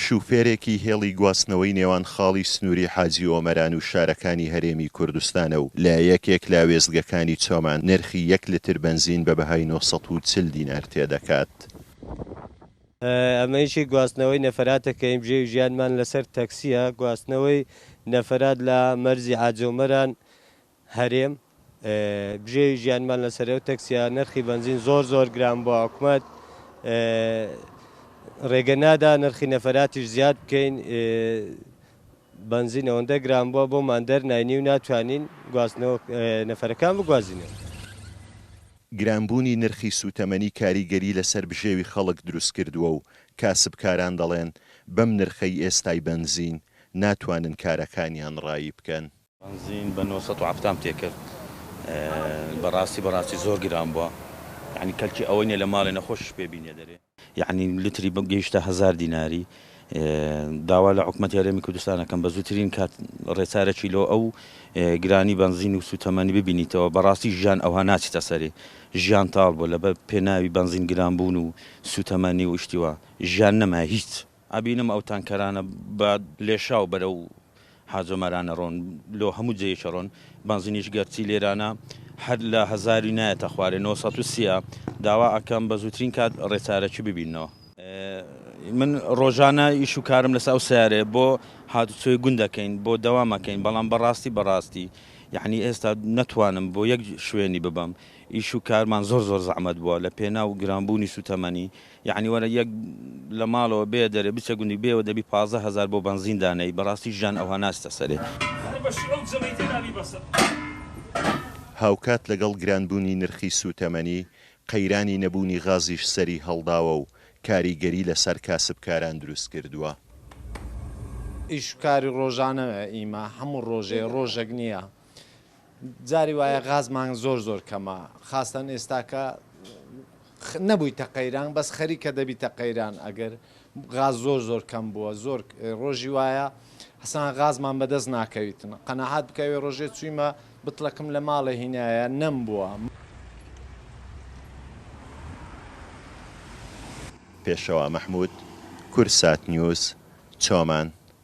شوفێرێکی هێڵی گواستنەوەی نێوان خاڵی سنووری حاجی ئۆمەران و شارەکانی هەرێمی کوردستانە و لە یەکێک لە وێستگەکانی چۆمان نرخی یەک لتر بەنزین بە بەهای 940 دینار تێدەکات. ئەمە ئیشی گواستنەوەی نەفەراتە کەین بژێوی ژیانمان لەسەر تەکسیە، گواستنەوەی نەفەرات لە مەرزی حاجی ئۆمەران هەرێم بژێوی ژیانمان لەسەر ئەو تەکسیە، نرخی بەنزین زۆر زۆر گران بووە، حکومەت ڕێگە نادا نرخی نەفەراتیش زیاد بکەین، بەنزین ئەوەندە گران بووە بۆمان دەرناینی و ناتوانین گواستنەوە نەفەرەکان بگوازینەوە. گرانبوونی نرخی سووتەمەنی کاریگەری لەسەر بژێوی خەڵک دروستکردووە و کاسبکاران دەڵێن، بەم نرخەی ئێستای بەنزین ناتوانن کارەکانیان ڕایی بکەن. بەنزین بە 970 تێکرد بەڕاستی بەڕاستی زۆر گران بووە یعنی کەلکی ئەوەی نیە لە ماڵێ نەخۆشیش پێ بینێ دەرێ. یعنی لتری گەیشتە هەزار دیناری داوا لە حکومەتی هەرێمی کوردستان ئەکەم بە زووترین کات ڕێچارەکی لۆ ئەو گرانی بەنزین و سووتەمەنی ببینیتەوە بەڕاستی ژیان ئەوها ناچیتە سەرێ ژیان تاڵ بووە لەبەر پێناوی بەنزین گران بوون و سووتەمەنی و شتی وا ژیان نەمایە هیچ. ئەبینم ئەو تانکەرانە بە لێشاو بەرەو حاجۆمەران ئەڕۆن لۆ هەموو جێیەک ئەڕۆن بەنزینیش گەرچی لێرانە هەر لە هەزاری نایەتە خوارێ 930 ە داوا ئەکەم بە زووترین کات ڕێچارەکی ببیننەوە. من ڕۆژانە ئیش و کارم لەسەر ئەو سەیارەیە بۆ هاتوچۆی گوند ئەکەین بۆ دەوام ئەکەین بەڵام بەڕاستی بەڕاستی یەعنی ئێستا نەتوانم بۆ یەک شوێنی ببەم ئیش و کارمان زۆر زۆر زەحمەت بووە لە پێناو گرانبوونی سوتەمەنی یەعنی وەرە یەک لە ماڵەوە بێ دەرێ بچە گوندی بێوە دەبی 15 هەزار بۆ بەنزین دانێی بەڕاستی ژیان ئەوها ناچتە سەرێ. هاوکات لەگەڵ گرانبوونی نرخی سووتەمەنی، قەیرانی نەبوونی غازیش سەری هەڵداوە و کاریگەری لەسەر کاسبکاران دروستکردووە. ئیش و کاری ڕۆژانە ئیمە هەموو ڕۆژێ ڕۆژێک نییە جاری وایە غازمان زۆر زۆر کەمە خاستەن ئێستاکە نەبوویتە قەیران بەس خەریکە دەبیتە قەیران ئەگەر غاز زۆر زۆر کەم بووە زۆر ڕۆژی وایە حسان غازمان بەدەست ناکەویتن قەناعات بکەوێ ڕۆژێ چوویمە بتڵەکم لە ماڵێ هینایە نەم بووە. پێشەوا مەحمود، کوردسات نیوز، چۆمان.